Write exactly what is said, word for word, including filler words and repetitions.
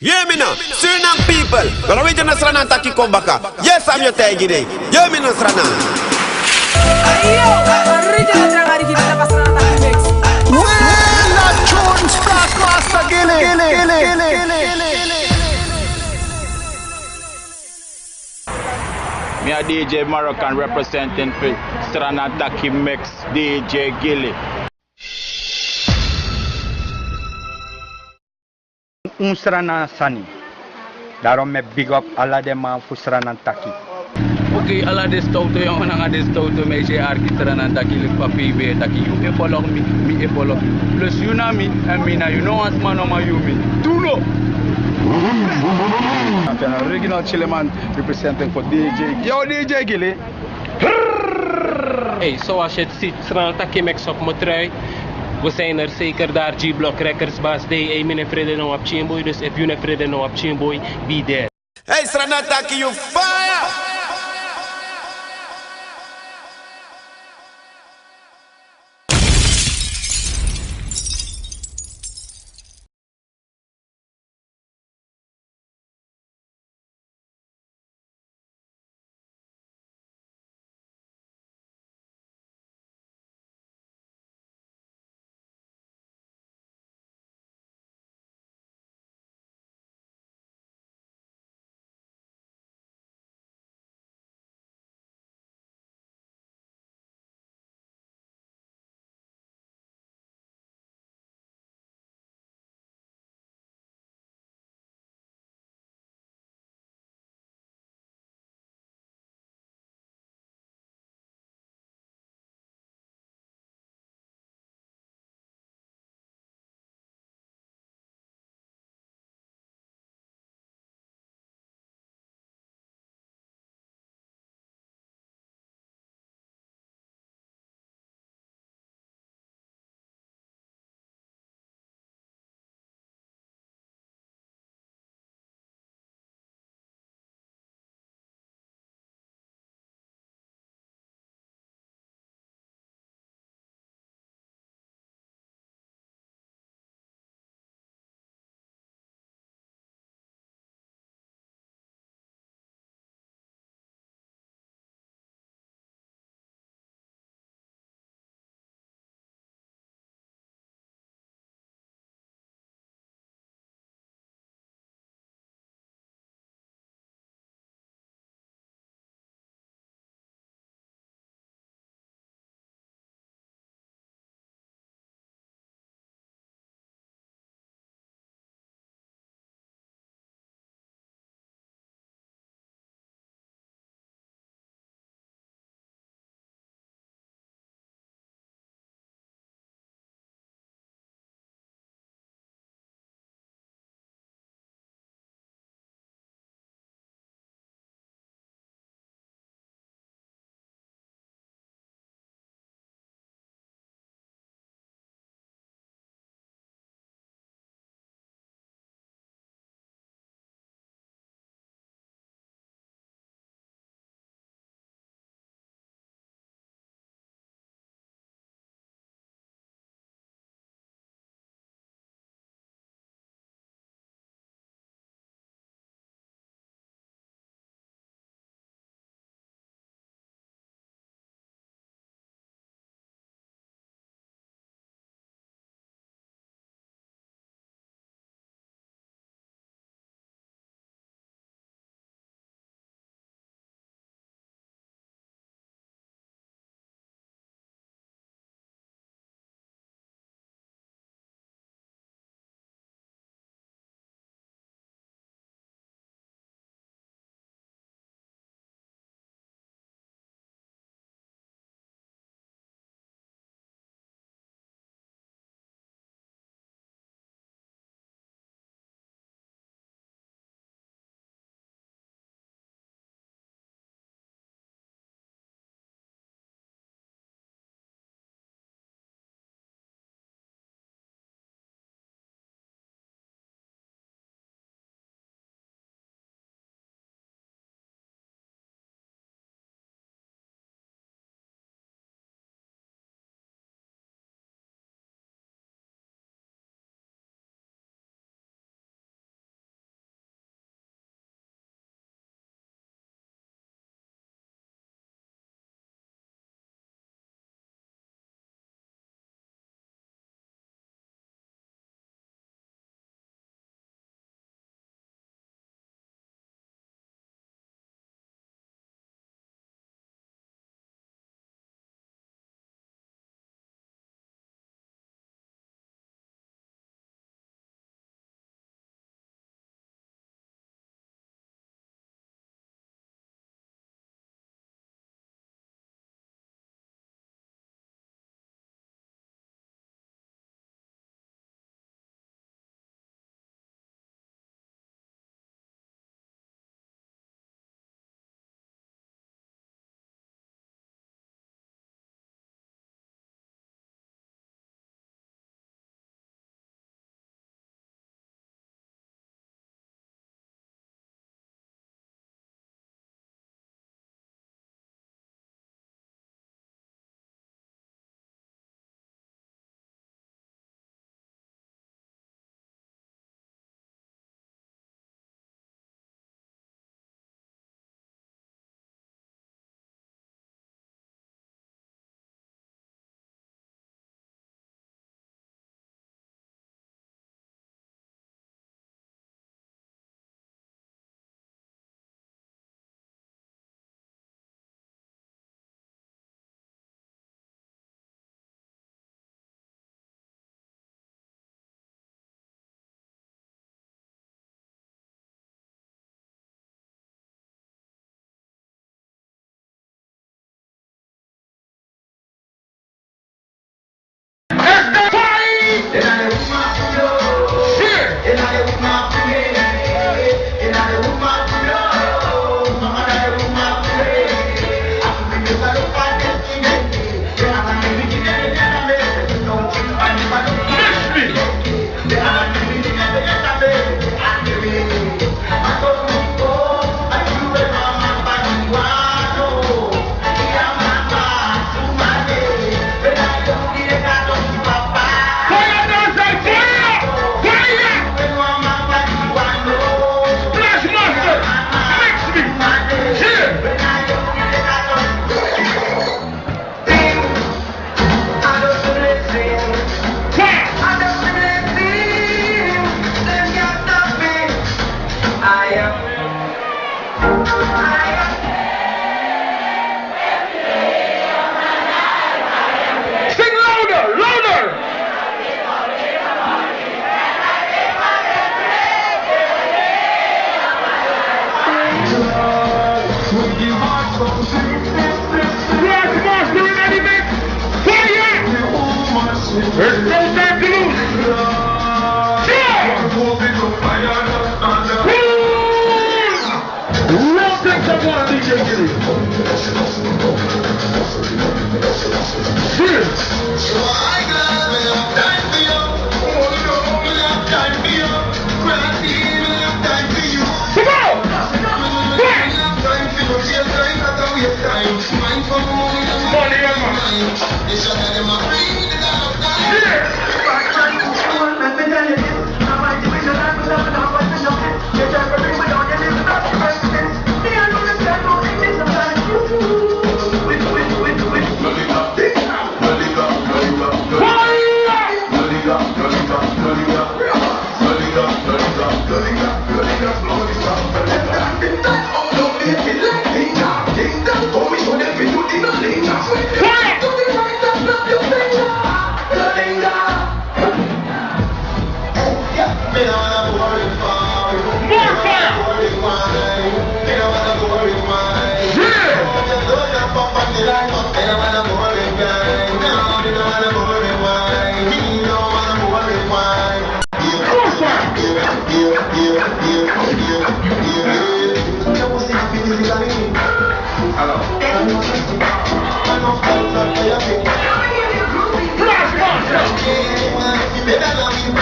Yee mi no, Sranan people, unu weti na Sranan Taki kon baka. Yes, a mi o taigi den. Yee mi no, Sranan. Ayo, original Sranan Taki, Sranan Taki mix. Wela Jones, Black Master Gele. Mi a D J Moroccan representing for Sranan Taki mix, D J Gele. Un Sranan sani. Daarom mi e big up ala den man fu Sranan Taki. Oké, ala den stowtu yongu nanga den stowtu meisje e arki Sranan Taki, leki fa P B e taki, yu e follow mi, mi e follow yu. Plus yu na mi, èn mi na yu, no wan sma no man yu mi. Tuno! Original Chileman representing for D J. Yo, D J Gele. Hey, zoals je het ziet, Sranan Taki mix op mijn trui. We zijn er zeker daar, G-Block Records, Baas D. Hey, mi no e frede no wan pikin boi, dus if yu no e frede no wan pikin boi, be there. Hey, Sranan Taki, yu fire! Respect that dude. Yeah. Woo! Love that someone, D J Gilly. Serious. Come on! Money, man. More fire! Yeah! More fire!